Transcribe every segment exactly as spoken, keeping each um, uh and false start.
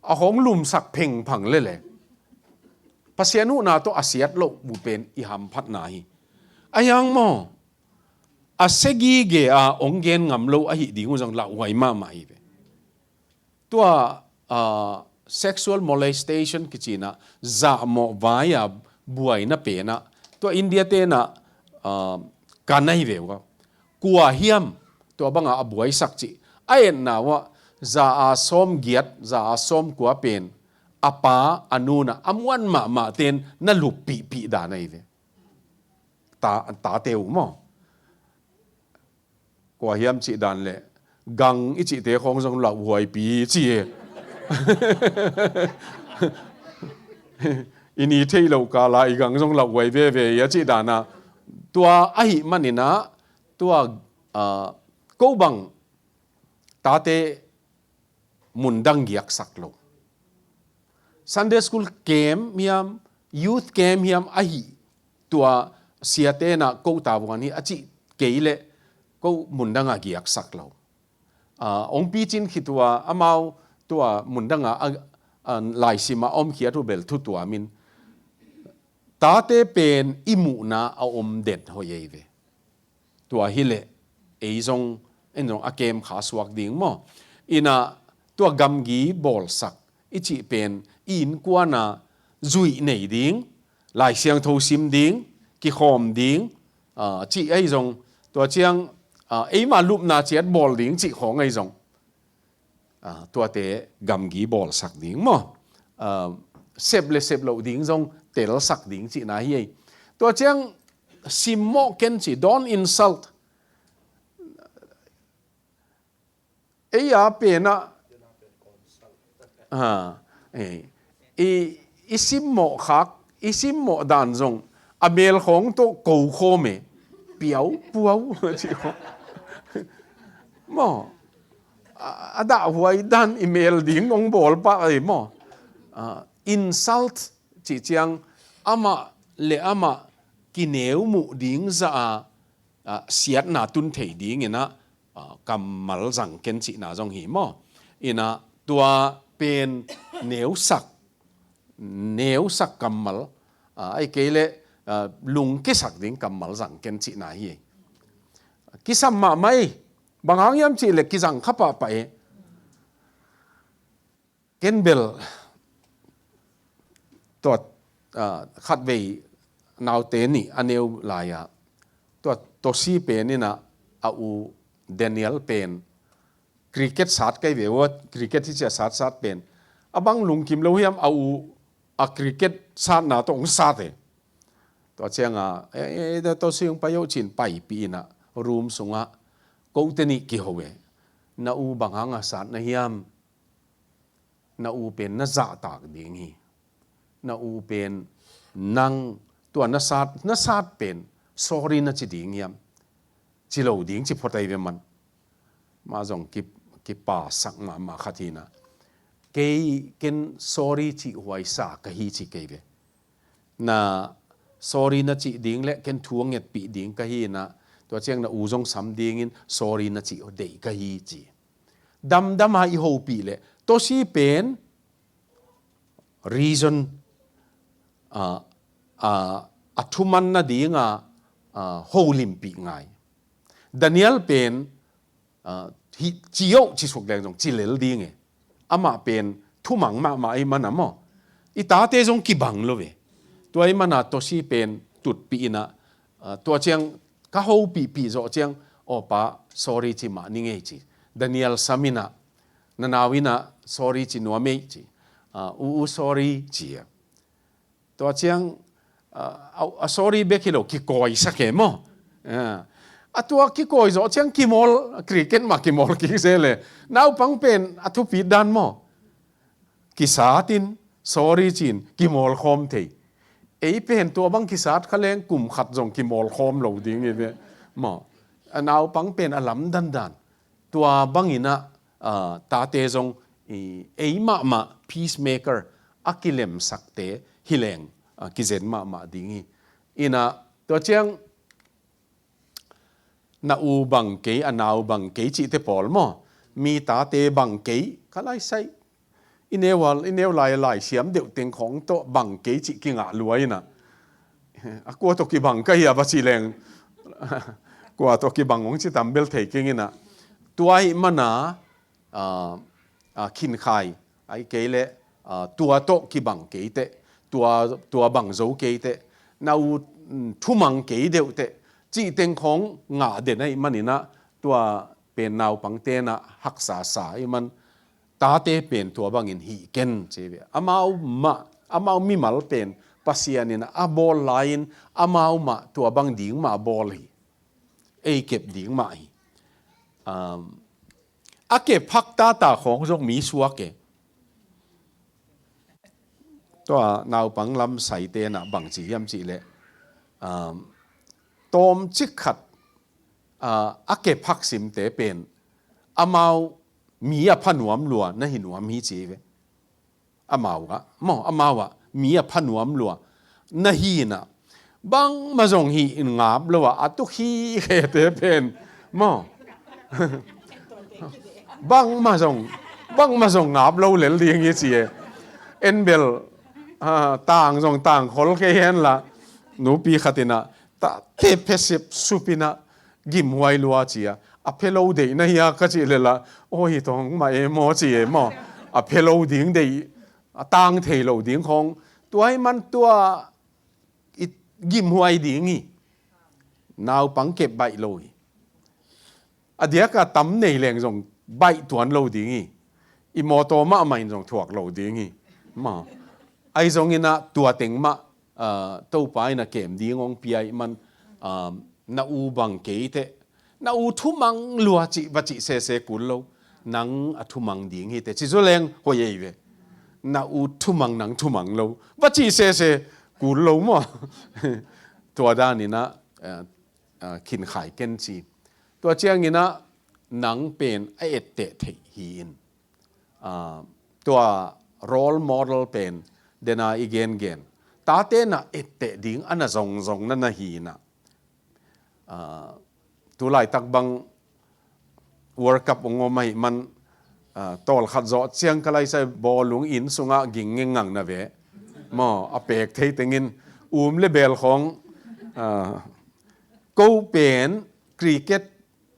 a hong lumsak phengphang lele. Pasian huhna tawh a siat loh bu pen i hamphatna hi. A hiang maw, a segige a hong gen ngam lo ahi ding uh zong lauhuai mahmah hi ve. Tua, ah, sexual molestation kicinah zahmawh vai-a buaina penah tua India tenah, ah, kan ahi ve uh a. Kua hiam tua banga a buaisak cih a etna uh ah za a sawm giat, za a sawm kua pen a pa a nunah a muan mahmah ten na luppihpih dan ahi ve. Ta, tate uh maw? Kua hiam cih dan le gang i cihte khawng zong lauhuaipi ci e. I ni theih loh kala i gang zong lauhuai veve i a cih dana tua ahi maninah tua, ah, ko bang tate mundang giaksak lo. Sunday school camp hiam, youth camp hiam ahi tua siatenah ko tavuan hi a cih kei leh ko mundanga giaksak lo. Ah, ong picin khit uh a amau tua mundanga a, a, laisima om khiat uh bel thutuamin tate pen i muhna a om den hoih ei ve. Tua hileh ei zong, en zong a kem kha suak ding maw? Inah tua gamgi bawlsak i cih pen i innkuana zuih nei ding, Lai Siangtho sim ding, kikhawm ding, ah, cih ahi zong tua ciang, ah, eima lupna ciat bawl ding cih khawng ahi zong. Ah, tuate gamgi bawlsak ding maw? Ah, sep le sep loh ding zong telsak ding cihna hi ei. Tua ciang simmawh ken ci, don't insult. Ei a penah, ah, ei, i, i simmawh khak, i simmawh dan zong a melkhawng tawh ko khawm e, piau puau ci khawm. Maw, a, a dahhuai dan i mel ding ong bawl pah ei maw? Ah, insult cih ciang amah le amah kineu muh ding zah a, ah, siatna tun thei dinginah, ah, kammal zang ken cihna zong hi maw? Inah tua pen neusak, neusak kammal, ah, ai kei leh, ah, lungkisak ding kammal zang ken cihna hi. Kisam mahmah ei, bang hang hiam cih leh kizang kha pahpah ei. Ken bel tua, ah, khatvei naute nih a neu lai-ah tua Tosi pen inah a u Daniel pen cricket sat kei ve uh a, cricket hi cia sat sat pen a bang lungkim lo hiam a u a cricket satna tawh hong sat e. Tua cianga, e, e, e, Tosi hong pai uh cin paipih inah room sungah kote nih kiho e. Na u bang hanga sat na hiam? Na u pen na zahtak ding hi. Na u pen nang tua na sat, na sat pen sorry na ci ding hiam? Ci lo ding ci phot ai ve man. Ma zong ki, kipasak mahmah khat hinah. Kei ken sorry cih huaisa ka hi ci kei ve. Na sorry na cih ding le ken thu a ngetpih ding ka hinah. Tua ciang na u zong sam dingin sorry na cih deih ka hi ci. Damdama i hopih le Tosi pen reason, ah, ah, a thuman nadinga, ah, holimpih ngai. Daniel pen, ah, hi, ci oh ci suk leng zong ci lel ding e. Amah pen thumang mahmah ahi mana maw? I tate zong kibang lo ve. Tua ahi mana Tosi pen tutpih inah, ah, tua ciang ka hopihpih zawh ciang, aw pa, sorry ci mah ni ngei ci. Daniel sam inah, na nau inah sorry ci nuam ei ci. Ah, u, u sorry ci a. Tua ciang, ah, a, a sorry bek hi lo, kikawisak e maw? Ah. A tua kikawi zawh ciang kimawl, cricket mah kimawl kik se le. Naupang pen a thupi dan maw? Kisatin, sorry cin, kimawlkhawm thei. Ei pen tua bang kisat kha leng kum khat zong kimawlkhawm lo ding i ve. Maw, a naupang pen a lamdandan. Tua banginah, ah, tate zong i, ei mahmah peacemaker a kilemsakte hi leng, ah, kizen mahmah ding hi. Inah, tua ciang, na u bang kei, a nau bang kei cihte pawl maw? Mi tate bang kei, ka laisaih. I neu a, i neu lai a laisiam deuh teng khawng tawh bang kei cih kingah lua inah, a kua tawh kibang ka hia va cih leng, kua tawh kibang hong ci tam bel thei keng inah. Tua ahih mana, ah, ah, khinkhai, ahih kei leh, ah, tua tawh kibang kei teh, tua, tua bang zo kei teh, na u, mm, thumang kei deuh teh, cih teng khawng ngah den ahih maninah, tua pen naupang tenah haksa sa ahih man, tate pen tua bangin hih ken ci ve. Amau mah, amau mimal pen Pasian in a bawl lai-in amau mah tua bang ding mah bawl hi. Ei kep ding mah hi. Um, a kep phak tata khawng zong mi suak e. Tua naupang lam saite na bang ci hiam cih leh, um, tawmcik khat, ah, a kep phak simte pen amau mi a pha nuam lua na hi nuam hi ci ve. Amau ah, maw, amau ah mi a pha nuam lua na hi inah, bangmah zong hih in ngap lo ah a tuk hi khete pen, maw, bangmah zong, bangmah zong ngap lo lel ding hi ci e. En bel, ah, tang zong tang khol kei hen la, nupi khat inah, tate phesip sup inah, gimhuai lua ci a, a phe lo deih na hia ka cih leh la, aw, hi tawng mah e maw ci e maw, a phe lo ding deih, a tang thei lo ding khawng, tua ahih man tua i gimhuai ding hi. Naupang kep baih lo hi. A diaka tam nei leng zong baih tuan lo ding hi. I mawtaw mahmah in zong thuak lo ding hi. Maw, ahi zong inah tua teng mah, ah, Topa in a kem ding hong pia ahih man, ah, na u bang kei teh, na u thumang lua cih va cih sese kul lo. Nang a thumang ding hi teh ci zaw leng hoih ei ve. Na u thumang, nang thumang lo va cih sese kul lo maw. Tua dan inah, ah, ah, khinkhai ken ci. Tua ciang inah nang pen a etteh theih hi in. Ah, tua role model pen dena i gengen, tate na etteh ding a na zongzong na na hi inah. Ah, tu laitak bang World Cup hong om ahih man, ah, tawlkhat zawh ciang ka laisai bawlung inn sungah ging ngengang na ve. Maw, a pek thei tengin um le bel khawng, ah, ko pen cricket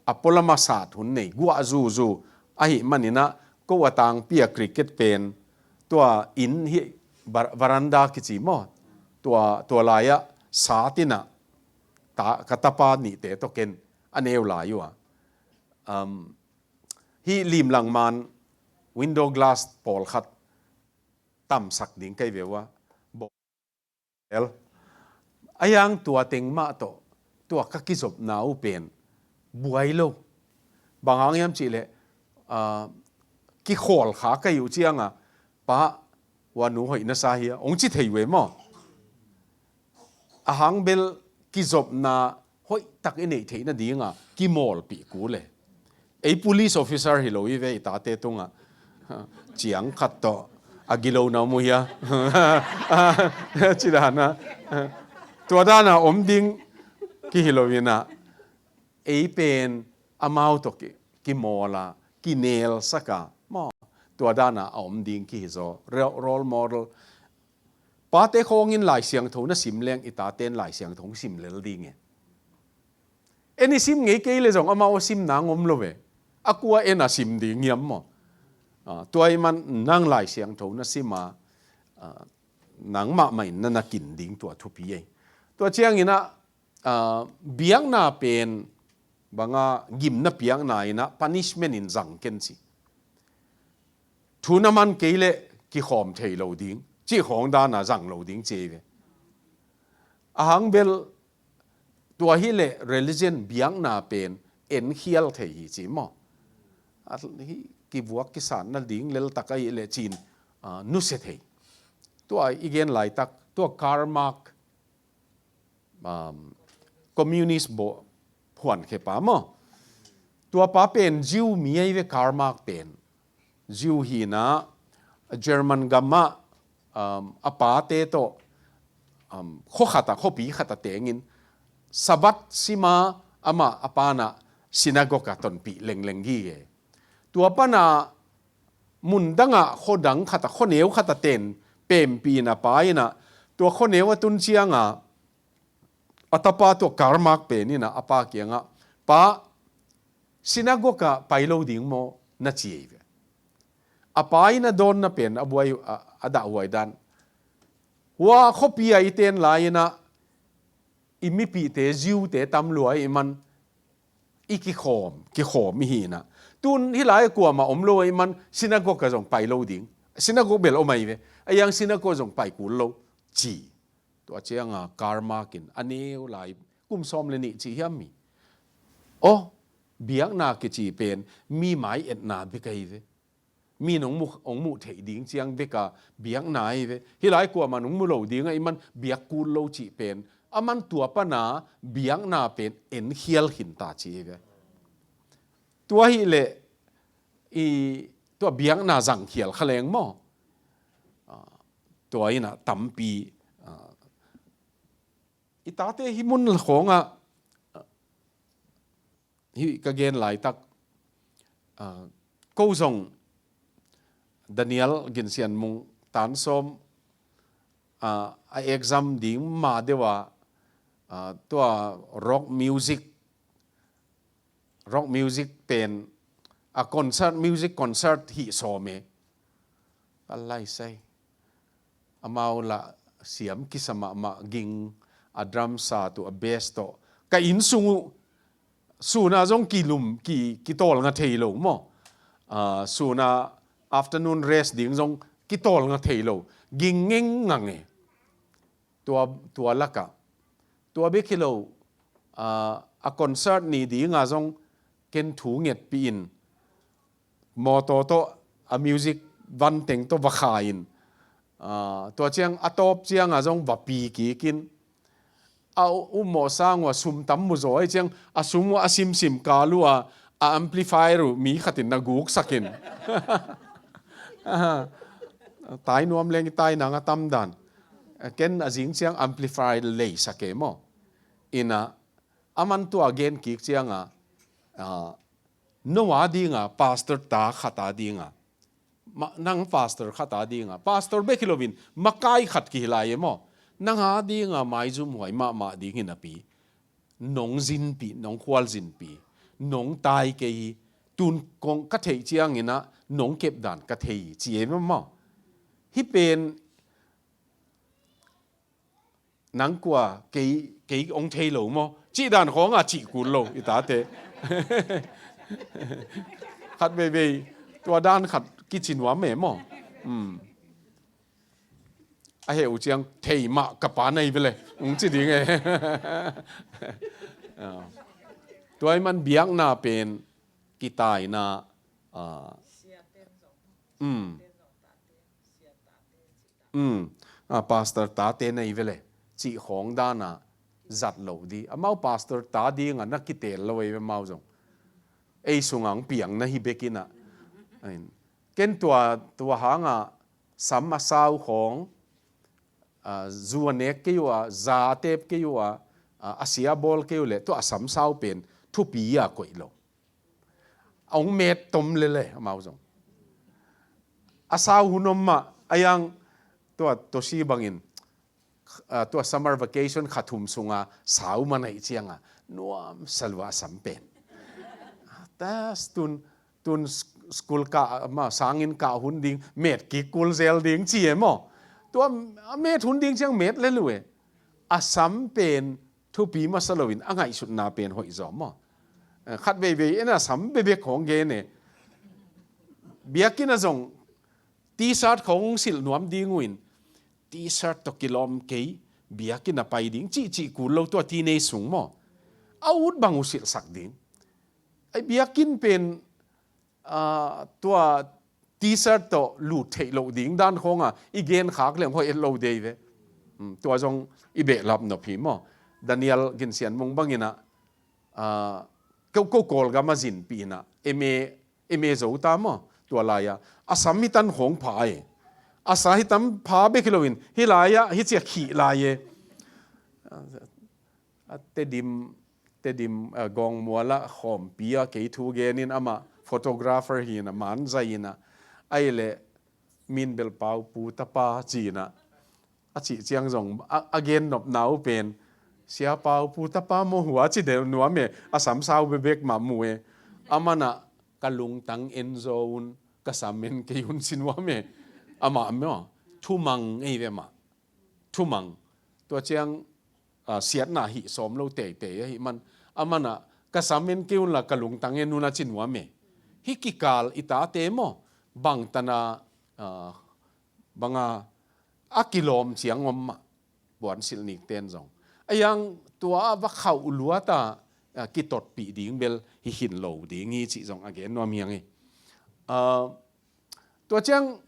a pualam a sat hun nei, guah zuzu ahih maninah, ko a tangpi a cricket pen tua inn hi, bar-, veranda kici maw, tua, tua lai-ah sat inah, ta, ka tapa nihte tawh ken a neu lai uh a. Um, hih limlang man window glass pawlkhat tamsak ding kei ve uh a. Bawlel. A hiang tua teng mah tawh, tua ka kizopna uh pen buai lo. Bang hang hiam cih leh, ah, kikhawl kha ka hih uh cianga, pa, ua nu hoih na sa hia, hong ci thei uh e maw. A hang bel kizopna hoihtak i neih theih nadinga kimawlpih kul e. Ei police officer hi lo i ve, i tate tungah ciang khat tawh a gilo na om uh hia? Ci dana, tua dana om ding kihi lo inah, ei pen amau tawh ki, kimawla, kinelsaka maw, tua dana a om ding kihi zaw. Ro-, role model. Pate khawngin Lai Siangtho na sim leng, i taten Lai Siangtho hong sim lel ding e. En i sim ngei kei le zong amau a sim nang om lo ve. A kua en a sim ding hiam maw? Ah, tua ahih man nang Lai Siangtho na sim a, ah, nang mahmah in na na kin ding tua thupi ei. Tua ciang inah, ah, biakna pen banga gimna piakna inah punishment in zang ken ci. Thu na man kei leh kikhawm thei lo ding, cih khawng dana zang lo ding ci ei ve. A hang bel tua hi leh religion biakna pen enkhial thei hi ci maw. A hi kivuak kisat nading leltak ahih leh cin, ah, nusia thei. Tua i gen laitak, tua Karl Marx, um, communist bo huan khepa maw. Tua pa pen Jew mi ahi ve, Karl Marx pen. Jew hina German gamah, um, a pate tawh, um, khuakhat a, khuapi khat a tengin Sabbath sima amah a pana synagogue a tonpih lengleng gige. Tua pana mun dangah khuadang khatah, khuaneu khatah ten pempih in a pa in ah, tua khuaneu a tun ciangah a tapa tua Karl Marx pen in ah a pa kiangah, "Pa, synagogue ah pai lo ding maw?" na ci ei ve. A pa in a dawnna pen a buai, a, a dahhuai dan. Hua khuapi ah i ten lai in ah i mipihte, Jew-te tam lua i man, i kikhawm, kikhawm i hi in ah. Tun hih lai kuamah om lo i man, synagogue ah zong pai lo ding. Synagogue bel om ahi ve. A iang synagogue zong pai kul lo ci. Tua ciangah Karl Marx in a neu lai, kum sawm le nih ci hiam mi? Aw, biakna kici pen mi mai etna bek ahi ve. Mi nong mu, hong muh theih ding ciang bek a biakna ahi ve. Hih lai kuamah nong mu lo ding ah i man, biak kul lo cih pen, a man tua pana biakna pen en khial khin ta ci ahi ve. Tua hi leh i, tua biakna zang khial kha leng maw? Ah, tua in ah tampi, ah, i tate hih mun khawngah, ah, hih ka gen laitak, ah, ko zong Daniel Gin Sian Mung tan sawm, ah, a exam ding ma deuh ah, ah, tua rock music, rock music pen a concert, music concert hih sawm e. Ka laisai. Amau lah siam kisa mahmah, ging, a drum sa tawh, a bass tawh. Ka inn sung uh sun ah zong kilum, ki, kitawlnga thei lo maw? Ah, sun ah afternoon rest ding zong kitawlnga thei lo. Ging ngengngang e. Tua, tua lakah, tua bek hi lo, ah, a concert ni ding ah zong ken thu ngetpih in, mawtaw tawh a music van teng tawh va kha in, ah, tua ciang a tawp ciang ah zong va pi kik in, a ummawh sang uh a sum tam mu zaw ahih ciang, a sum uh a simsim kal uh a, a amplifier uh mi khat in na guksak in. Tai nuam leng i tai nang a tam dan. Ken a zing ciang amplifier leisak e maw? In ah, a man tua gen kik ciang ah, ah, no a ding ah, pastor ta khat a ding ah, ma, nang pastor khat a ding ah, pastor bek hi lo in, makai khat kihi lai e maw? Nang a ding ah maizumhuai mahmah ding hi napi, nong zinpih, nong khualzinpih, nong tai kei hi, tun kong ka theih ciang in ah, nong kep dan ka thei hi, ci e maw? Hih pen nang kua, kei, kei hong thei lo maw? Cih dan khawng a cih kul lo, i tate. Khat veivei, tua dan khat kici nuam e maw? Hmm. A heh uh ciang, thei mah ka pa nei vele, hong ci ding e. Ah. Tua ahih man biakna pen, kitaina, ah, hmm. Hmm. Ah, pastor tate nei vele, cih khawng dan a zat lo di. Amau pastor ta ding ah na kitel lo ei ve amau zong. Ei sung ah hong piang na hi bek in ah. Ain. Ken tua, tua hang ah sam a sau khawng, ah, zu a nek kei uh a, za a tep kei uh a, ah, a sia bawl kei uh leh, tua a sam sau pen thupi a koih lo. A hong met tom lele amau zong. A sau hun om mah, a iang tua Toshi bangin, ah, tua summer vacation kha thum sung a sau man ahih ciang a, nuam sa lua a sam pen. Tas tun, tun s-, school kah, ma, sanginn kah hun ding, met kik kul zel ding ci e maw? Tua a met hun ding ciang met le lu e. A sam pen thupi masa lo in a ngaihsutna pen hoih zaw maw? Eh, khat veivei en a sam bebek khawng gen e. Biakinn ah zong T-shirt khawng silh nuam ding uh in, T-shirt tawh kilawm kei, biakinn a pai ding, cihcih kul lo tua teenage sung maw? A ut bang uh silhsak ding. Ai biakinn pen, ah, tua T-shirt tawh lut theih loh ding dan khawng a, i gen khak leng hoih et lo dei ve. Hmm, tua zong i behlap nop hi maw? Daniel Gin Sian Mung bangin ah, ah, ko, ko Kawlgam a zinpih in ah, M A, M A zo ta maw? Tua lai-ah a sam hi tan khawng pha e. A sa hi tan pha bek hi lo in, hih lai-ah hih ciah khih lai e. A Tedim, Tedim, ah, Gawngmual ah khawmpi ah kei thu gen in amah photographer hi in ah, man zai in ah, Ahih leh min bel Pau Pu Tapa ci-in ah, a cih ciang zong a, a gen nopna uh pen, Sia Pau Pu Tapa maw hua ci deuh nuam e, a sam sau bekbek mah mu e. Aman ah ka lungtang en zaw un, ka sam en kei un ci nuam e. Amah maw, thumang ei ve mah. Thumang. Tua ciang, ah, siatna hih sawm lo teitei ahih man, aman ah ka sam en kei un la ka lungtang en un a ci nuam e. Hih kikal i tate maw, bangtan a, ah, banga a kilawm ciang om mah, puansilh nikten zong. A yang tua a va khauh luat a, ah, kitotpih ding bel hi khin lo ding hi cih zong a gen nuam hi ing e. Ah, tua ciang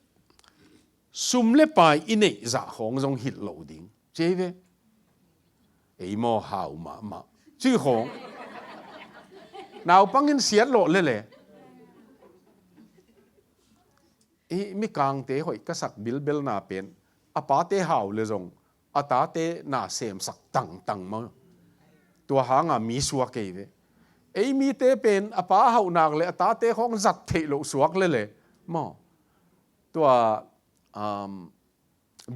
sum le pai i neih zah khawng zong hilh lo ding. Ci ei ve. Ei maw hau mahmah. Ci khawng. Naupang in siat lawh lele. I Mikangte hoih ka sak bilbelna pen, a pate hau le zong a tate na semsak tangtang maw. Tua hanga mi suak ei ve. Ei mite pen a pa hauh nak le a tate khawng zat theih loh suak lele maw. Tua, um,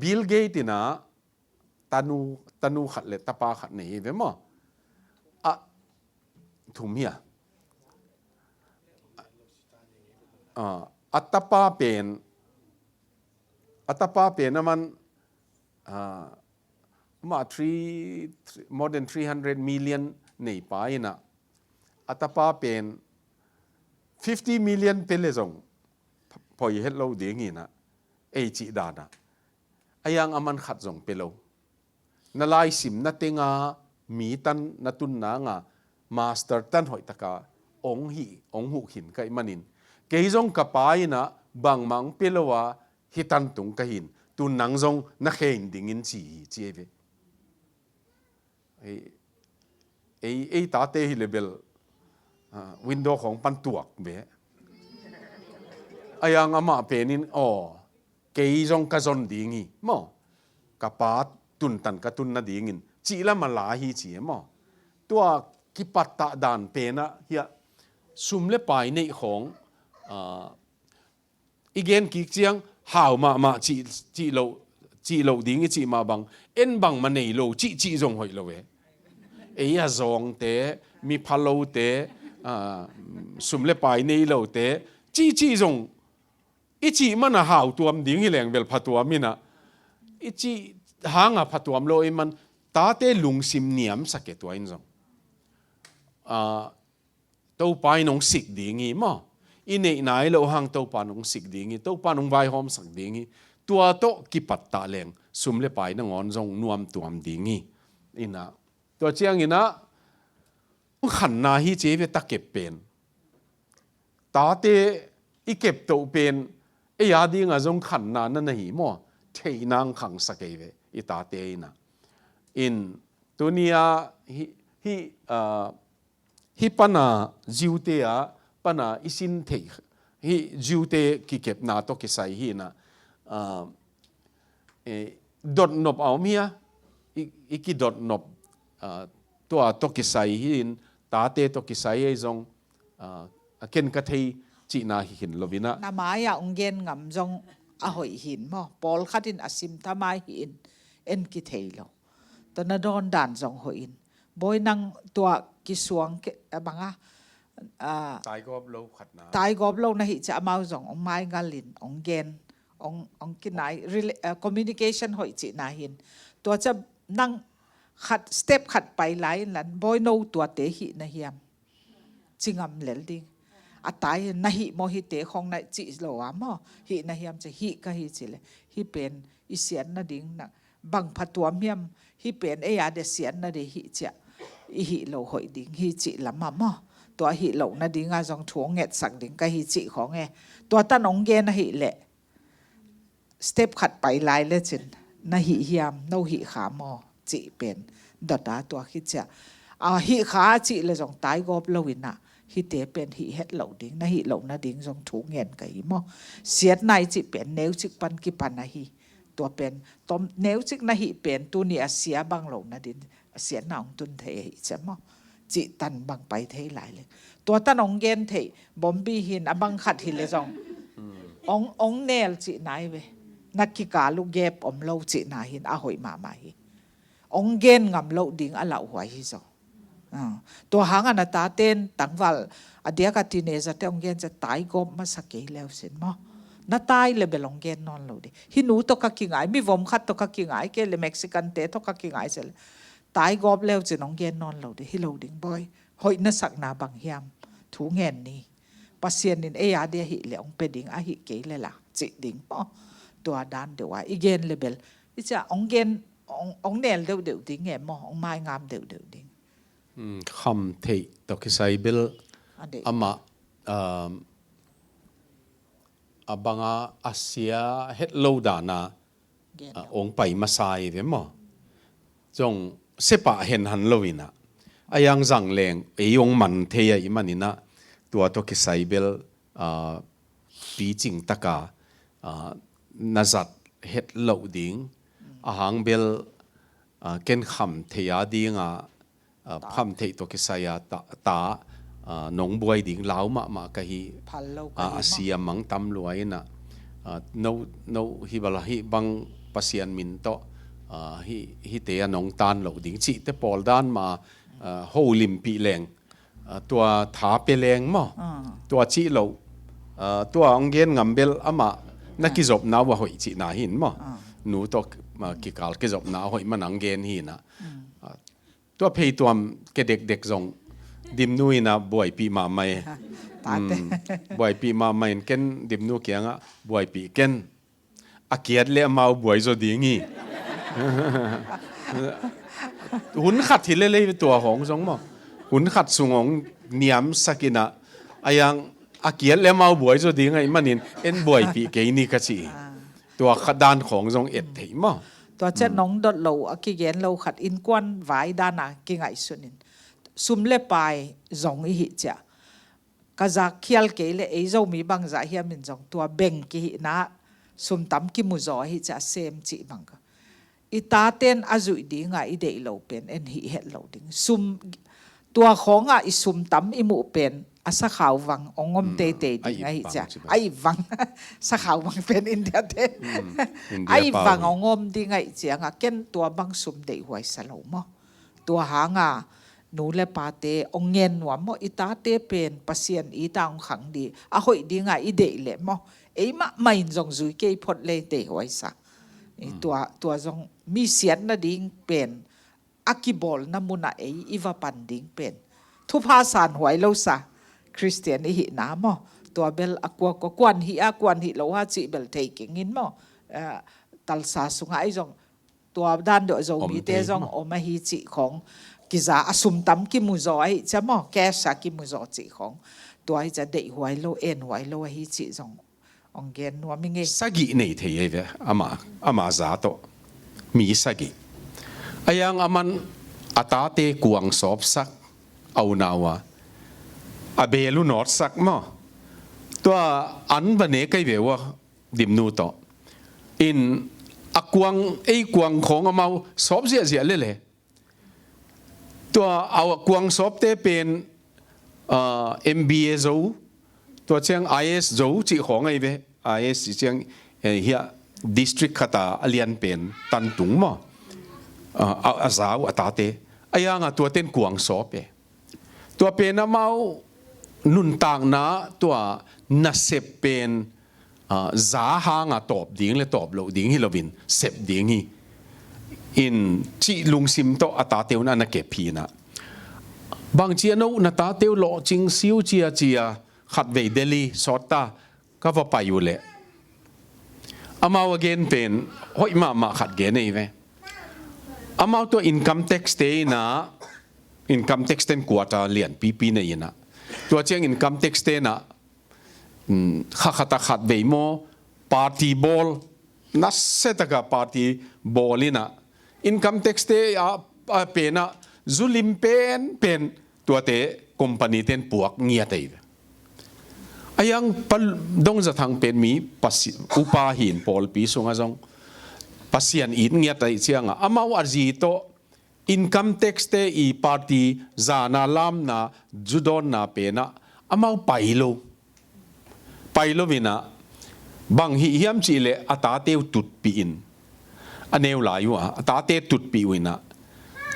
Bill Gates in ah tanu, tanu khat le tapa khat nei hi ve maw. A, thum hi a. A, a tapa pen, a tapa pen aman, a, amah three, three, more than three hundred million nei pa in ah, a tapa pen fifty million pe le zong poi het lo ding in ah, ei cih dan ah. A yang aman khat zong pe lo. Na laisim na tenga mi tan na tun nanga master tan hoih taka ong hi, ong huh khin ka hih manin, kei zong ka pa in ah bangmah ong pe lo a, hi tan tung ka hin, tun nang zong na khe in ding in ci hi, ci ei ve. Ei, ei, ei tate hi le bel, ah, window khawng pan tuak ve. A yang amah pen in, aw, kei zong ka zon ding hi maw. Ka pa tun tan ka tun nading in, cih lam a la hi ci e maw. Tua kipattah dan pen ah hiah sum le pai neih khawng, ah, i gen kik ciang hau mahmah cih, cih loh, cih loh ding i cih mah bang, en bangmah nei lo cih, cih zong hoih lo e. Ei a zawngte, mi phalote, ah, sum le pai nei lote, cih, cih zong i cih man a hau tuam ding hi leng bel phatuam in ah, i cih hanga phatuam lo i man, tate lungsim niamsak e tua in zong. Ah, Topa in hong sik ding hi maw. I neih nai loh hang Topa in hong sik ding hi, Topa in hong vaihawmsak ding hi. Tua tawh kipattah leng sum le pai nangawn zong nuamtuam ding hi. In ah, tua ciangin ah, hong khanna hi ci ei ve, ta kep pen. Tate i kep toh pen, ei a dingah zong khanna na na hi maw. Theihna hong khangsak ei ve, i tate in ah. In, tuni-a hi, hi, ah, hih pana Jew-te ah pana i sin theih, hih Jew-te kikepna tawh kisai hi in ah, ah, eh, dotnop a om hi a, i, i kidotnop, ah, tua tawh kisai hi in, tate tawh kisai ei zong, ah, a ken ka thei cihna hi khin lo in ah. Na mai-ah ong gen ngam zong a hoih hi in maw. Pawlkhat in a sim thamai hi in, en kithei lo. Tua na dawn dan zong hoih in. Bawi nang tua kisuang ke, a banga, a, taigawp lo khatna. Taigawp lo na hih ciah amau zong ong maingal in, ong gen, ong, ong kinai, rela-, a, communication hoih cihna hi in. Tua ciah nang khat, step khat pai lai in lan, Bawi no tuate hih na hiam. Ci ngam lel ding. A tai na hih maw hihte khawng na cih lo a maw. Hih na hiam ci hih ka hi ci le. Hih pen i siat nading na bang phatuam hiam, hih pen ei a dia siat nading hih ciah. I hih lo hoih ding hi cih lam a maw. Tua hih lo nading a zong thu ong ngetsak ding ka hi cih khawng e. Tua tan ong gen ahih leh. Step khat pai lai le cin, na hih hiam, no hih kha maw, cih pen dot a tua khit ciah. A, hih kha cih le zong taigawp lo in ah, hihte pen hih het lo ding, na hih lo nading zong thu ngen ka hi maw. Siatna i cih pen neucik pan kipan ahi. Tua pen, tom, neucik na hih pen, tuni a sia bang lo nading, a siatna ong tun thei ahi ciah maw. Cih tan bang pai thei lai le. Tua tan ong gen thei, Bombi hi in a bang khat hi le zong. Ong, ong nel cihna hi ve. Na kikal uh gap om lo cihna hin a hoih mahmah hi. Ong gen ngam loh ding a lauhuai hi zaw. Ah, tua hangah na taten tangval a diak a teenager te ong gen ciang taigawp masa kei leu sin maw. Na tai le bel ong gen nawn lo ding. Hih nu tawh ka kingai, mivom khat tawh ka kingai kei le Mexican te tawh ka kingai ciang le taigawp leu cin ong gen nawn lo ding. Hi lo ding bawi. Hoih na sakna bang hiam? Thu ngen ni. Pasian in ei a dia hih le ong pia ding, ahih kei le la cih ding maw. Tua dan deuh a i gen le bel i ciah ong gen, ong, ong nel deuhdeuh ding e maw, ong maingam deuhdeuh ding. Hmm, kham theih tawh kisai bel a deih. Amah, um, a banga a sia het lo dana, gen ah, lo. Ong pai masa hi ve maw. Zong sepah hen han lo inah a yang zang leng ei ong man thei a i man inah tua tawh kisai bel, ah, picing taka, ah, na zat het loh ding. A hang bel, ah, ken kham thei a dinga, ah, kham theih tawh kisai a ta, ta, ah, nong buai ding lau mahmah ka hi. Phal lo ka, ah, hi a maw. Siam mang tam lua inah, ah, no, no hi bala hi bang Pasian min tawh, ah, hi, hite a nong tan loh ding cihte pawl dan ma, ah, ho limpih leng. Ah, tua tha pe leng maw. Ah. Tua cih loh. Ah, tua ong gen ngam bel amah na, ah, kizopna uh a hoih cihna hin maw. Ah. Nu tawh, ah, kikal kizopna a hoih man ang gen hinah. Mm. Ah, tua phei tuam ke dekdek zong Dimnu inah buaipih mahmah e. Tate. Mm, buaipih mahmah in ken Dimnu kiangah buaipih ken. A kiat le amau buai zaw ding hi. Hun khat hi lelei tua hong zong maw. Hun khat sung hong niamsak inah a yang a kiat le amau buai zaw ding ahih manin en buaipih kei ni ka ci hi. Ah. Tua khat dan khong zong et thei maw. Tua ciah, mm, nong dot lo a kigen lo khat innkuan vai dana kingaihsun in sum le pai zong i hih ciah ka zak khial kei le ei Zomi bangzah hiamin zong tua beng kihihna sum tam kimu zaw ahi ciah sem cih bang ka. I taten a zuih dinga i deih lo pen en hih het lo ding. Sum, tua khawngah i sum tam i muh pen a sakhau vang ong om, mm, teitei ding ahi ciah. A ip vang. Sakhau vang pen India te. Mm, India a ip vang ong om ding ahi ciangah ken tua bang sum deih huaisa lo maw. Tua hanga nu le pate ong ngen nuam maw, i tate pen Pasian ita ong khang di a hoih dinga i deih leh maw, ei mahmah in zong zui kei phot lei deih huaisa. I, mm, tua, tua zong mi siatna ding pen a kibawlna munah ei i va pan ding pen thupha san huai lo sa Khristian i hihna maw. Tua bel a kuakua kuan hih a kuan hih lo ha cih bel thei kengin maw. Eh, Talsa sungah ei zong tua dan deuh Zomite zong om ahi cih khong kiza a sum tam kimu zaw ahi ciah maw, cash a kimu zaw cih khong. Tua ahi ciah deih huai lo, en huai lo ahi cih zong ong gen nuam i ngei. Sagih nei thei ahi ve, ama, ama za tawh. Mi sagih. A yang a man a tate kuang sawpsak a unau a, a belu nawtsak maw. Tua an va ne kai ve ua. Dimnu tawh in a kuang, ei kuang khawng amau sawp ziahziah lele. Tua a kuang sawpte pen, ah, M B A zo, tua ciang I A S zo cih khawng ahi ve. I A S cih ciang, eh, hiah district khata a lian pen tantung maw. Ah, a, a zau a tate. A yanga tuaten kuang sawp e. Tua pen amau nuntakna tua nasep pen, ah, za hanga tawp ding le tawp loh ding hi loin sep ding hi. In cih lungsim tawh a tate un a na kep hi inah. Bangci a no na tate uh lawhcing siu ciacia khatvei Delhi sawt ta ka va pai uh leh. Amau a gen pen hoih mahmah khat gen ei ve. Amau tua income tax te inah, income tax ten quarter lianpipi nei inah. Tua ciang income tax te inah, mm, kha khata khatvei maw, party bawl, nasetaka party bawl inah. Income tax te a, a penah, zulim penpen, tuate company ten puak ngiat ahi ve. A yang pa Dong Za Thang pen mi pasi-, upa hin pawlpi sungah zong Pasian it ngiat ahi ciangah, amau a zi tawh income tax te i party zana lamna, zudawnna penah, amau pai lo. Pai lo inah, Bang hih hiam cihleh a tate uh tutpih in, a neu lai uh a, a tate tutpih uh inah,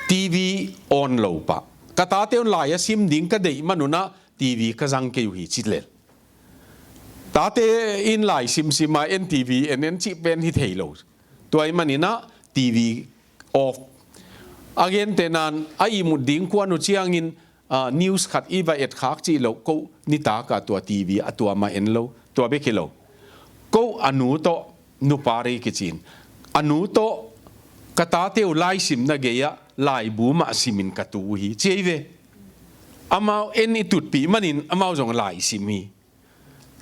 TV on lo pah. Ka tate un lai a sim ding ka deih manunah TV ka zang kei uh hi ci lel. Tate in lai simsim a en TV en en cih pen hi thei lo. Tua ih maninah TV off. A gentehnan a ihmut ding kuan uh ciangin, ah, news khat i va etkhak cih loh, ko nitak a tua TV a tua mah en lo, tua bek hi lo. Ko a nu tawh, nupa rei kicin, a nu tawh ka tate uh laisim na gei-ah laibu mah simin ka tu uh hi ci ei ve. Amau en i tutpih manin amau zong laisim hi.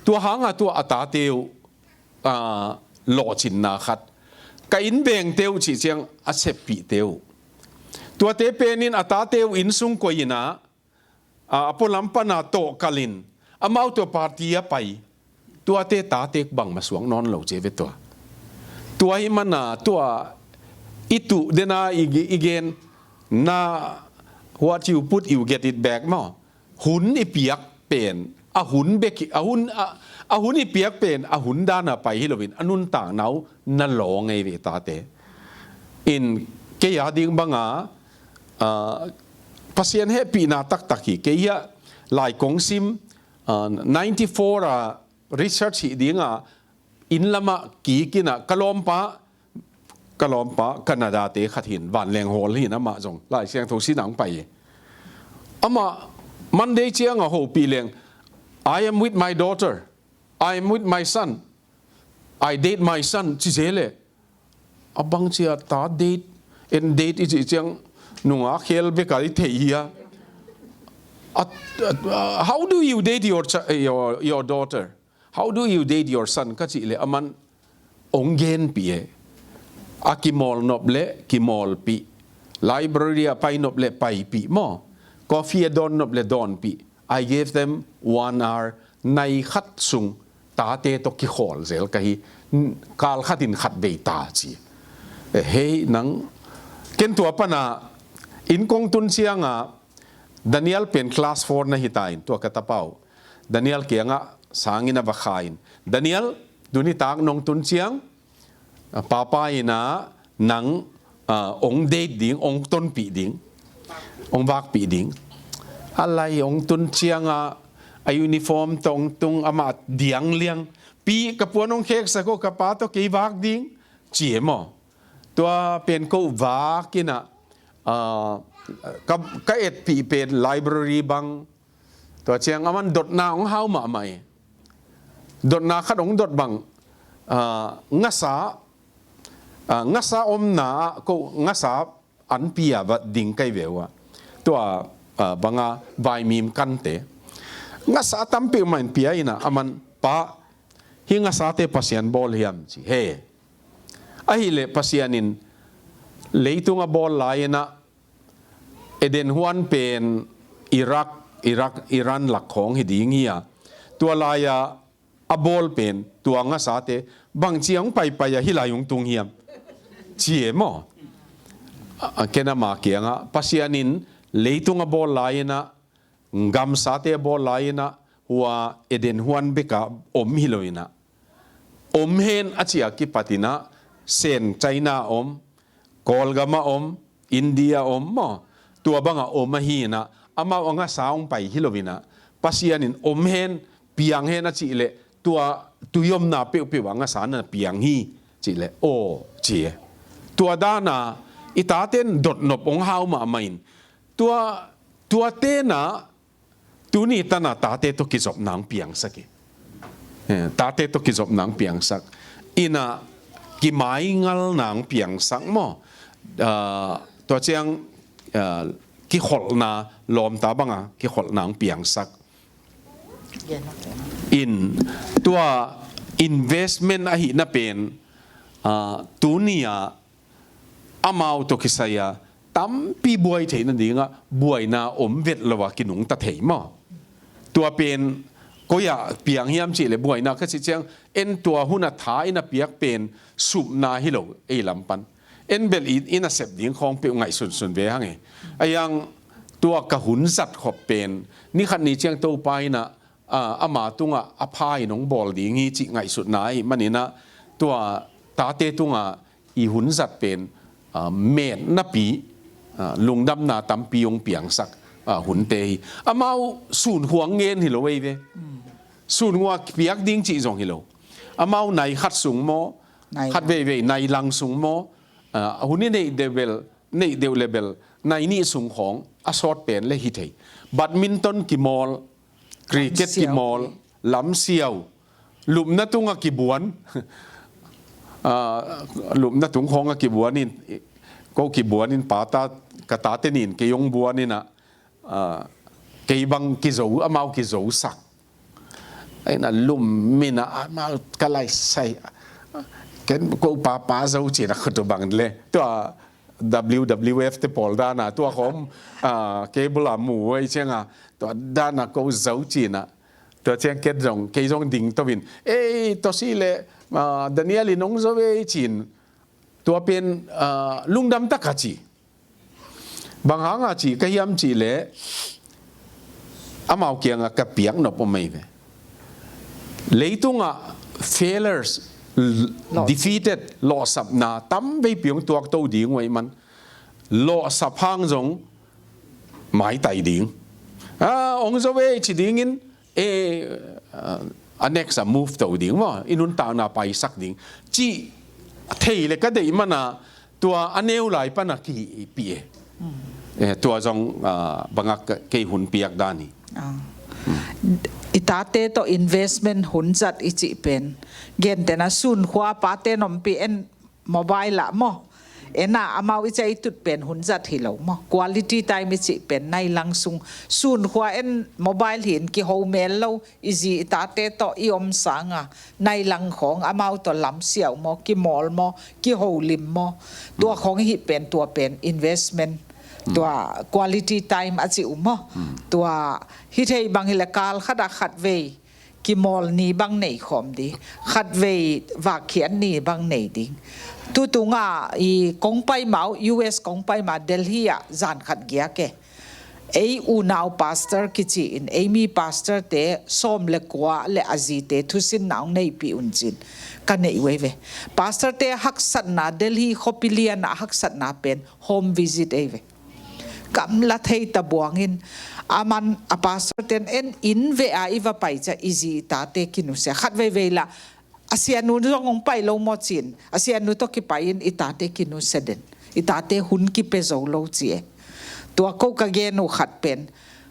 Tua hanga tua a tate uh, ah, lawhcinna khat. Ka inn bengte uh cih ciang a seppihte uh. Tuate penin a tate uh innsung koi inah, ah, a pualam pana tawhkalin amau tua party a pai. Tuate tate bangmah suak nawn lo ci ei ve tua. Tua ih mana tua i tuh dena i, i gen na, what you put, you get it back maw. Hun i piak pen a hun bek hi, a hun, a, a hun i piak pen a hun dana pai hi loin a nuntakna uh na lawng ei ve tate. In kei a ding banga, ah, Pasian hehpihna taktak hi. Kei hiah lai kong sim, ah, ninety-four a research hih dinga inn lamah kik inah ka lawmpa, ka lawmpa Canada te khat hin, vanleng hawl hin, amah zong Lai Siangtho sin ang pai hi. Amah Monday cianga hopih leng, "I am with my daughter, I am with my son, I date my son," ci zel e. A bang cia ta date, en date i cih ciang nunga khel beka i thei hi a. A, a, a, "How do you date your, cha- your, your daughter? How do you date your son?" ka cih leh aman ong genpih e. A kimawl nop leh kimawlpih. Library a pai nop leh paipih maw. Coffee a dawn nop leh dawnpih. "I gave them one hour." Nai khat sung tate tawh kikhawl zel ka hi. Kal khatin khat vei ta ci. Eh, hei nang, ken tua pana inn kong tun cianga Daniel pen class four na hita in, tua ka tapa uh Daniel kiangah sangin a va kha in, "Daniel, tuni tak nong tun ciang, ah, papa inah nang, ah, ong date ding, ong tonpih ding, ong vakpih ding." A lai ong tun cianga a uniform tawh ong tung, amah diangliang, "Pi, ka puan ong kheksak o, ka pa tawh kei vak ding," ci e maw. Tua pen ko vak inah, ah, ka, ka etpih pen library bang. Tua ciang aman dotna ong hau mahmah e. Dotna khat ong dot bang, ah, ngasa, ah, ngasa omna ah ko ngasa anpi a va ding kai ve uh a. Tua, ah, banga vaimim kante. Ngasa tampi mah in pia inah aman, "Pa, hih ngasate Pasian bawl hiam?" ci. "He." Ahih leh Pasian in leitung a bawl lai inah Eden huan pen Iraq, Iraq, Iran lak khawng hi ding hi a. Tua lai-a a bawl pen tua ngasate bang cia hong paipai a hih lai hong tung hiam? Ci e maw? A, a, ken ama kiangah Pasian in leitung a bawl lai inah, gamsate a bawl lai inah, hua Eden huan beka om hi lo inah, om hen a cih a kipat inah, Sen China a om, Kawlgam a om, India a om maw, tua banga om ahi inah, amau a ngasa hong pai hi lo inah, Pasian in om hen, piang hen a cih leh, tua tui omna peuhpeuh a ngasa na piang hi cih leh, aw, ci e. Tua dana i taten dotnop hong hau mahmah in, tua, tua tena tuni tana tate tawh kizopna hong piangsak hi. Eh, tate tawh kizopna hong piangsak. Inah kimaingalna hong piangsak maw. Ah, tua ciang, ah, kikholhna, lawmta banga kikholhna hong piangsak. In tua investment ahihna pen, ah, tuni-a amau tawh kisai-a tampi buai theih nadingah buaina om vet lo a kinungta thei maw? Tua pen koi-ah piang hiam cih leh buaina ka cih ciang, en tua hun a tha in a piak pen supna hi lo ei lam pan. En bel i, i nasep ding khawng peuh ngaihsunsun ve hang e. A iang tua ka hun zat khop pen ni khat ni ciang Topa in a, ah, ama tungah a pha in hong bawl ding hi cih ngaihsutna ahih maninah tua tate tungah i hun zat pen, ah, metnapi, ah, lungdamna tampi hong piangsak, ah, hunte hi. Amau sunkhua ngen hi lo ei ve. Sunkhua piak ding cih zong hi lo. Amau nai khat sung maw, nai khat lang, veivei nai lang sung maw, ah, hun i neih deuh bel, neih deuh le bel nai nih sung khawng a sawt pen le hi thei. Badminton kimawl, cricket kimawl, lamsiau, lupna tungah kibuan, ah, lupna tung khawngah kibuan in, ko kibuan in pata, ka tate nin kei hong buan inah, ah, kei bang kizo, amau kizosak. Aina lum mina amau ka lai sai. Ken ko papa zo cina khutu bang le. Tua W W F te pawl dana tua khom, ah, cable a mu ei cianga. Tua dana ko zo cina. Tua ciang ket zong, kei zong ding tobin. Ei, tua si le, ah, Daniel in hong zo ei cin. Tua pen, ah, lungdam taka ci. Bang hanga ci ka hiam cih leh amau kiangah ka piak nop om ei ve. Leitungah failures, defeated, lawhsapna tam veipi hong tuakto ding uh ahih man, lawhsap hang zong maitai ding. Ah, hong zo ei ci dingin, e, a next a move to ding maw, i nuntakna paisak ding cih thei le ka deih mana tua a neu lai pana kihihpih e. E, tua zong, ah, bangak kei hun piak dan hi. I tate tawh investment hun zat i cih pen, gentena sunkhua pate nompi en mobile ah maw, ena amau i cai tut pen hun zat hi lo maw. Quality time i cih pen nai lang sung, sunkhua en mobile hi in kiho mel lo, i zi i tate tawh i om sanga nai lang khawng amau tawh lamsiau maw, kimawl maw, kiholim maw, tua khawng hi pen, tua pen investment, tua quality time a ci uh maw. Tua hi thei bang hi le kal khat a khat vei kimawl ni bang nei khawm di, khat vei vakkhiat ni bang nei ding. Tutunga i kong pai mau, U S kong pai ma Delhi ah zan khat giak e. Ei unau pastor kici in, ei mi pastor te sawm le kua le a zite thusinna hong neihpih un cin ka neih uh ei ve. Pastor te haksatna, Delhi khuapi lian a haksatna pen home visit ei ve. Gamla thei ta buangin, aman a pastor ten en in ve a i va pai ca i zi i tate kinusia. Khat veivei la, a sianu zong hong pai lo maw cin, a sianu tawh kipai in i tate kinusia den. I tate hun kipia zo lo ci e. Tua ko ka gen uh khat pen,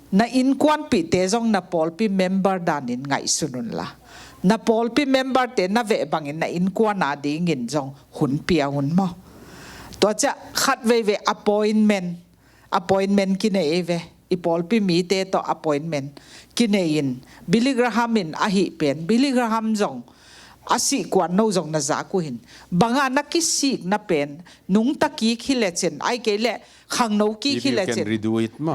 na innkuanpihte zong na pawlpi member danin ngaihsun un la. Na pawlpi member te na veh bangin na innkuan a dingin zong hun pia un maw. Tua ciah khat veivei appointment, appointment kinei ei ve. I pawlpi mite tawh appointment kinei in, Billy Graham in ahi pen, Billy Graham zong a sih kuan no zong na zak uh hin. Banga na kisikna pen nungta kik hi lecin, ai kei le khangno kik hi lecin,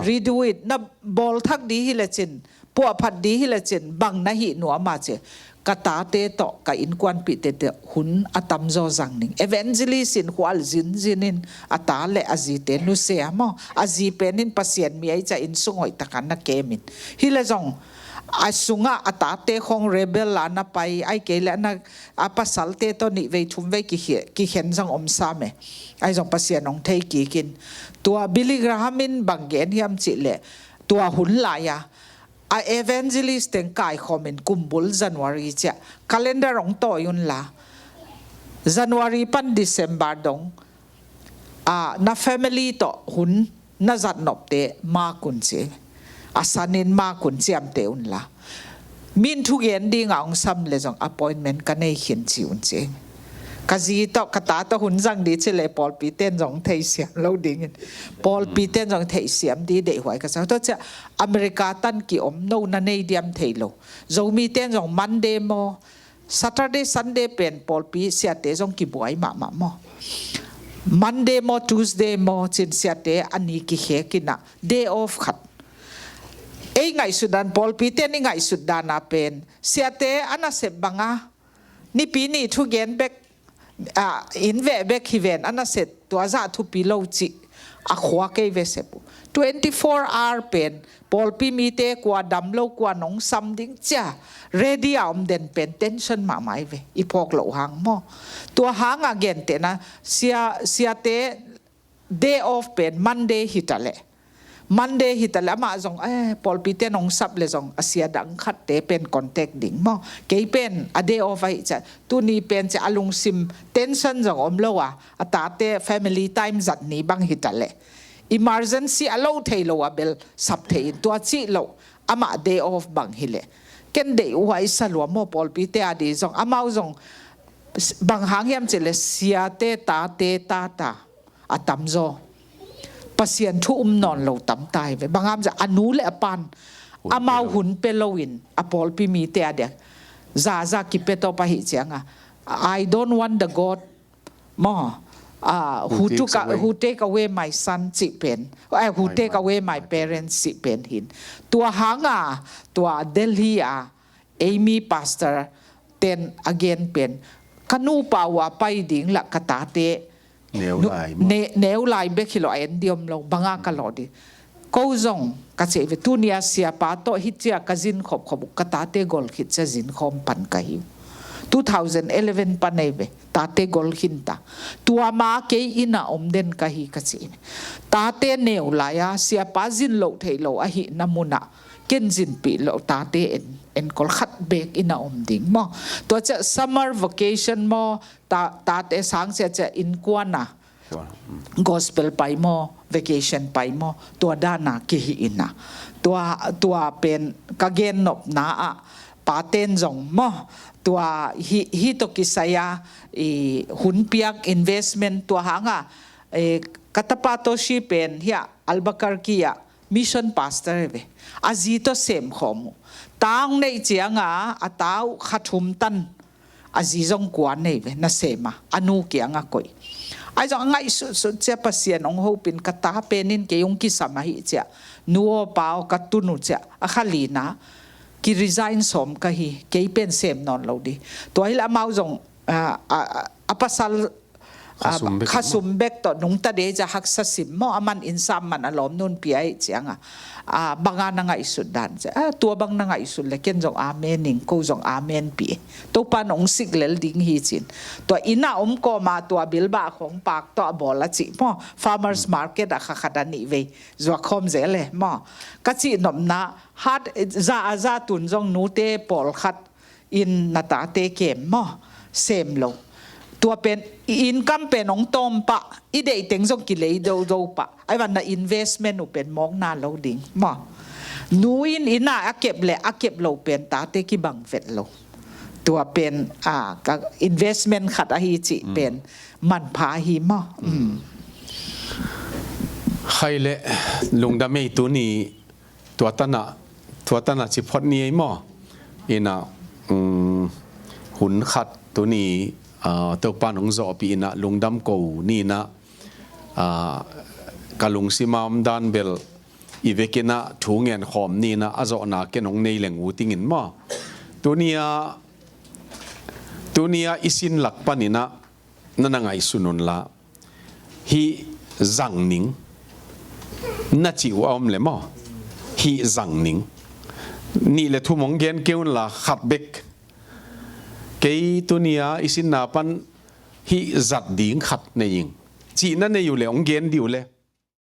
redo it, na bawlthak di hi lecin, puahphat di hi lecin, bang na hih nuam a ci. Ka tate tawh ka innkuanpihte tawh hun a tamzaw zang ning. Evangelist in khual zinzin in a ta le a zite nusia maw. A zi pen in Pasian mi ai ca inn sung hoih taka na kem in. Hi le zong a sungah a tate khong rebel a na pai, ai kei le na a pasalte tawh nih vei thum vei kikhen zong om sam e. Ai zong Pasian hong thei kikin. Tua Billy Graham in bang gen hiam cih le, tua hun lai-a a evangelist teng kaikhawm in kumbul January ciah calendar hong tawi un la, January pan December dong, a, na family tawh hun na zat nopte mak un ci. A sanin mak un ciamte un la. Min thugen dinga hong sam le zong appointment ka nei khin ci un ci. Ka zi tawh ka ta tawh hun zang di ci le pawlpi ten zong theisiam lo dingin. Pawlpi ten zong theisiam di deihhuai ka sa. Tua ciah America tan ki om no na nei diam thei lo. Zomi ten zong Monday maw, Saturday, Sunday pen pawlpi siate zong kibuai mahmah maw. Monday maw, Tuesday maw, cin siate a ni kikhek inah day off khat. Ei ngaihsut dan, pawlpi ten i ngaihsut dana pen siate a nasep banga nipi ni thugen bek, a, in veh bek hi ven a nasep tua zah thupi lo cih A khua kei ve sep uh. Twenty four hour pen pawlpi mite kua dam lo, kua nong sam ding cia ready a om den pen tension mahmah i ve, i phawk loh hang maw. Tua hanga gentehna sia, siate day off pen Monday hita leh. Monday hita leh amah zong, eh, pawlpite nong sap leh zong a sia dang khatte pen contact ding maw. Kei pen a day off ahi cia, tuni pen cia a lungsim tension zong om lo a, a tate family time zat ni bang hita leh, emergency a lo thei lo a bel sap thei in tua cih loh, amah day off bang hileh. Ken deih uh a i sa lua maw, pawlpite a di zong, amau zong bang hang hiam cih leh siate tate tata a tamzaw Pasian thu um nawn lo tam ta hi ve. Bang hang hiam cih leh a nu le a pan amau hun pe loin a pawlpi mite a diak zaza kipia tawp ahih cianga, "I don't want the God maw, ah, who took a, who take away my son," cih pen, eh, "who take away my parents," cih pen hin. Tua hanga tua Delhi a Amy pastor ten a gen pen, ka nupa uh a pai ding lah ka tate neu lai maw? Ne-, neu lai bek hi lo, a en di om lo, banga ka lawh di. Ko zong ka cih ve, tunia siapa tawh hi cia ka zin khopkhop uh, ka tate gol khit cia zin khawm pan ka hi uh. Two thousand eleven pan ei ve, tate gol khin ta. Tua ma kei inn a om den ka hi ka cih ve. Tate neu lai a siapa zin loh theih lo ahihna munah ken zinpih loh tate en, enkol khat bek inn a om ding maw. Tua cia summer vacation maw, ta, tate sang cia cia innkuan a gospel pai maw, vacation pai maw, tua dana kihi ina. Tua, tua pen ka gennopna ah paten zong maw, tua hi, hi tawh kisai a, i hun piak investment tua hanga, eh, ka tapa Toshi pen hia Albuquerque ah mission pastor hi ve. A zi tawh sem khawm uh. Ta hong neih cianga a ta uh kha thum tan, a zi zong kua nei ve, nasem a, a nu kianga koih. Ahi zong a ngaihsutsut cia Pasian hong hopin ka ta penin kei hong kisam ahi cia, nu aw pa aw ka tun uh cia, a kha lina ki resign sawm ka hi, kei pen sem nawn lo di. Tua hi leh amau zong, a, a, a, a pasal, a, khasum bek, khasum bek tawh nungta dei cia haksa sim maw, a man innsam man a lawm nun pia ahi cianga, a, banga na ngaihsut dan cia, a, tua bang na ngaihsut leh ken zong amen ing, ko zong amen pi. Topa nong sik lel ding hi cin. Tua inn a om kawma tua bilbah khong pak tawh a bawl a cih maw, farmers market a kha khat a nih vei zuak khawm zel e maw. Ka cih nopna hat za a za tun zong nute pawlkhat in na tate kem maw, sem lo. Tua pen i income pen hong tawm pah, i deih teng zong kilei dodo pah. Ahi van na investment uh pen mawkna lo ding maw. Nu in inn a a kep leh a kep lo pen tate kibang vet lo. Tua pen, a, ka investment khat ahi cih pen manpha hi maw. Khai leh lungdam ei, tuni tua tanah, tua tanah ci phot ni ei maw. Ina, um, hun khat tuni, a, Topa nong zawhpih ina lungdam ko ni ina, a, ka lungsima om dan bel i vekina thu ngen khawm ni ina a zawhna ken hong nei leng uh tingin maw. Tunia, tunia i sin lak panina na na ngaihsun unla, hih zang ning na cih uh a om le maw. Hih zang ning. Nih le thum hong gen kei unla khat bek. Kei tunia i sinna pan hih zat ding khat nei ing. Cihna nei uh le hong gen di uh le.